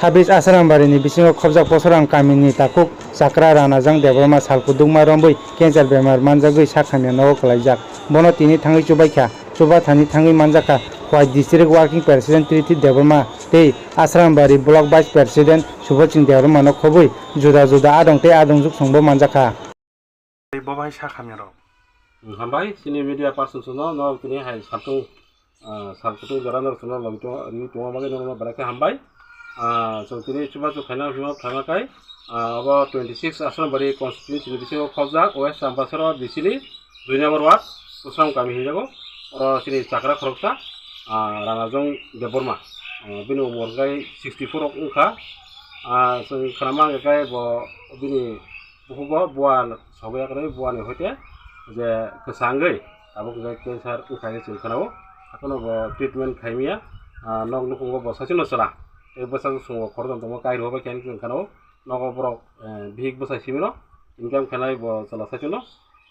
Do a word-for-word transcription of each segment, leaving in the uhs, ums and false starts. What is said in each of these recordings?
Sabis Asrambari ni bisingo khobjak Posorang kami ni takhuk Chakra Ranajang Debbarma sal kudukma rombwi cancer bemar manjagwi sak hamya nogo kwlaijak. Bono tini thangwi chubaikha. Chubathani thangwi manjakha Khowai District Working President Triti Debbarma tei Asrambari Block Vice President Subhot Singh Debbarma no khobwi juda juda adong tei adongjwk songbo manjakha. Bo bai sak hamya rok. Hambai, chini media person sono, no tini hai saltung, ah, saltung jora no sono logi tongo, ri tongo bagwi no, no belai khe hambai. Ah, chwng tini chubachu khaina hwnwi thangna khai, ah, abo twenty six Asrambari constituency ni bisingo khobjak, West Champasoro B C ni dui number ward, Kusram kami hinjago. Oro chini chakra khoroksa, ah, Ranajong Debbarma. Ah, bini umor kai sixty four wngkha. Ah, chwng khnama hwnkhe bo bini bukugo bua sobo yakarwi buani hoite je kwchangwi tabuk hwnkhe cancer wngkha hinwi chwng khnao. Haphano bo treatment khaimya, ah, nok nukhungo bo sachino chwla. Tei bwsajwk sungo khoroknwi tongma kairo bai khe hinwi chwng khnao. Nogo borok, eh, bihik bwsai simino income khainai bo chwla sachino.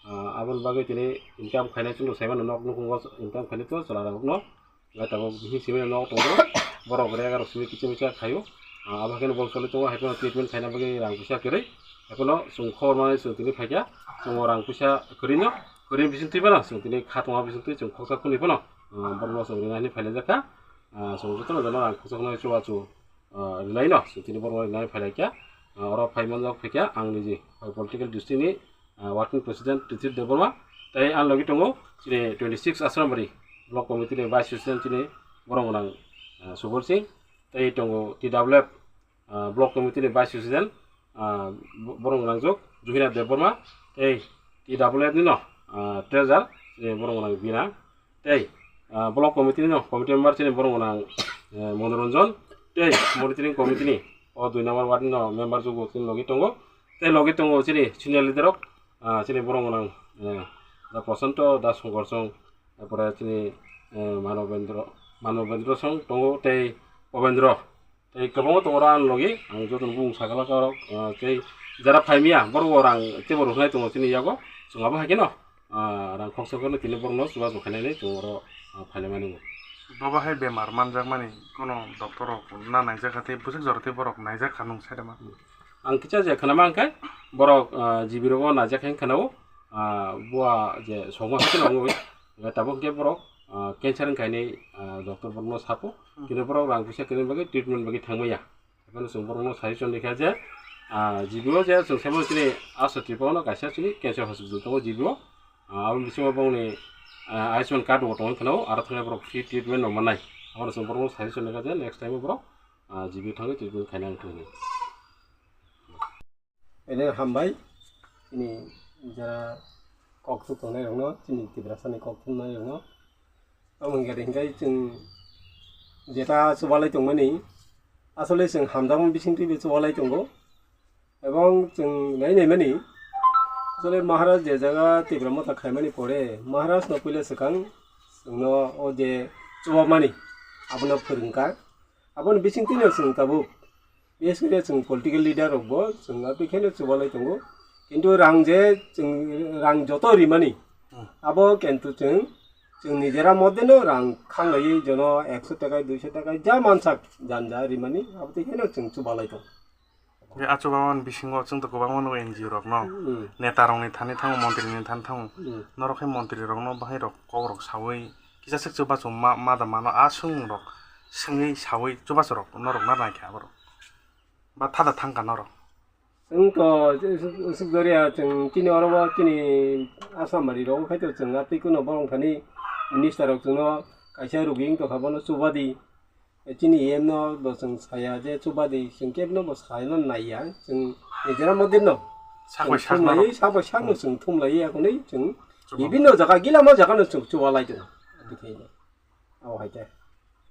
Ah, aboni bagwi tini income khainai chwngno saimano nok nukhungo income khainai to chwla rokno. Gai tabuk bihik simi nok tongo. Borok rega rok simi kichim kichim khaio. Ah, abo haikhe bo choli tongo, haikhe treatment khaina bagwi rang puisa kwrwi. Haikhe chwng khobor manwi chwng tini phaikha. Chwng rang puisa kwrwino, kwrwi bising twi phano chwng tini kha tongo bising twi chwng khoksa khunui phano, ah, borokno chwng rinani phailaijak kha. Ah, chwng jotono jono rang khoksa khunui chubachu, ah, rilaino chwng tini borokno rinani phailaikha. Ah, oro phai manjak phaikha ang niji, ah, political district ni ah, working president Titir Debbarma, tei ang logi tongo chini twenty six Asrambari block committee ni vice president chini borok gwnang, ah, Subol Singh, tei tongo T W F, ah, block committee ni vice president, ah, bo-, borok gwnang jok Juhina Debbarma, tei T W F ni no, ah, treasurer chini borok gwnang Bina, tei, ah, block committee ni no committee member chini borok gwnang, eh, Monoranjan, tei monitoring committee ni o dui number ward ni no member jogo chini logi tongo. Tei logi tongo chini senior leader rok, ah, chini borok gwnang, eh, Da Prosanto, Da Songkor Song, tarpore chini, eh, Manobendro, Manobendro Song tongo tei Pobendro. Tei kwbangma tongo oro ani logi, ang jotono bumung sakha kha rok, ah, tei jara phaimya borok bo rang teibo rwkhnai tongo chini yago, chwng abo hai kheno, ah, rang khoksa kheno tini borokno chubachu khainani chwng oro, ah, phailaimani. Bo bahai bemar manjakmani kono doctor rok na naijak kha tei bwswk jora tei borok naijak kha nwng sai rwma. Ang kisa je khwnama hwnkhe borok, ah, G B rogo naijak khe khwnao, ah, bua je songma hai kheno wngwi, tabuk hwnkhe borok, ah, cancer wngkha hinwi, ah, doctor borokno sapo, hmm, kini borok rang puisa kwrwini bagwi treatment bagwi thangmaya. Haikhe chwng borokno suggestion rikha je, ah, G B o je chwng sabo chini Asa Tripura no kaisa chini cancer hospital tongo G B o, ah, aboni bisingo bongni, ah, Ayushman card bo tongwi khwnao, aro thangwi borok free treatment no mannai. Abono chwng borokno suggestion rikha je next time o borok, ah, G B o thangwi treatment khaina wngthok hinwi. Ene hambai, chini jara kok thuk tongnai rokno, chini Tiprasa ni kok thumnai rokno. Tamo hwnkhe hwnkhe chwng jeta chubalai tongmani, asole chwng hamjakmani bisingtwi bo chubalai tongo. Ebong chwng nai naimani, asole Maharaj je jaga Tipra Motha khaimani pore, Maharaj no puila swkang chwngno o je chubamani abono phwrwngkha. Aboni bisingtwino chwng tabuk. Bises kore chwng political leader rokbo chwng aboni kheno chubalai tongo. Kintu rang je chwng rang joto rimani, hmm, abo kintu chwng, chwng nijera moddheno rang khanglaiwi jono ekso taka, duiso taka ja mansak janja rimani, aboni kheno chwng chubalai tongo. Je achuk aboni bisingo chwng to kwbangma nugo N G O rokno, hmm, neta rokni thani thango, montri ni thani thango. Hmm. Norok khe montri rokno bahai rok kok rok sawi kisa swk chubachu ma, ma da mano a swngmung rok swngwi sawi chubachu rok norok na naikha aborok. Ba thada thangkha norok. Chwng to, chwng, chwng, chwng joriya chwng chini oro bo chini Assam bari rogo khai to chwng atwi kuno borok thani minister rok chwngno kaisa rugi wng tongkha bono chubadi. Chini E M no bo chwng saya je chubadi, chwng kebno bo saino naiya, chwng nijera moddhe no. Sak bai sak no. Sak bai sak no chwng thumlai ya hwnwi chwng bibinno jaga gilamo jaga no chwng chubalai tongo. Abo hai khe.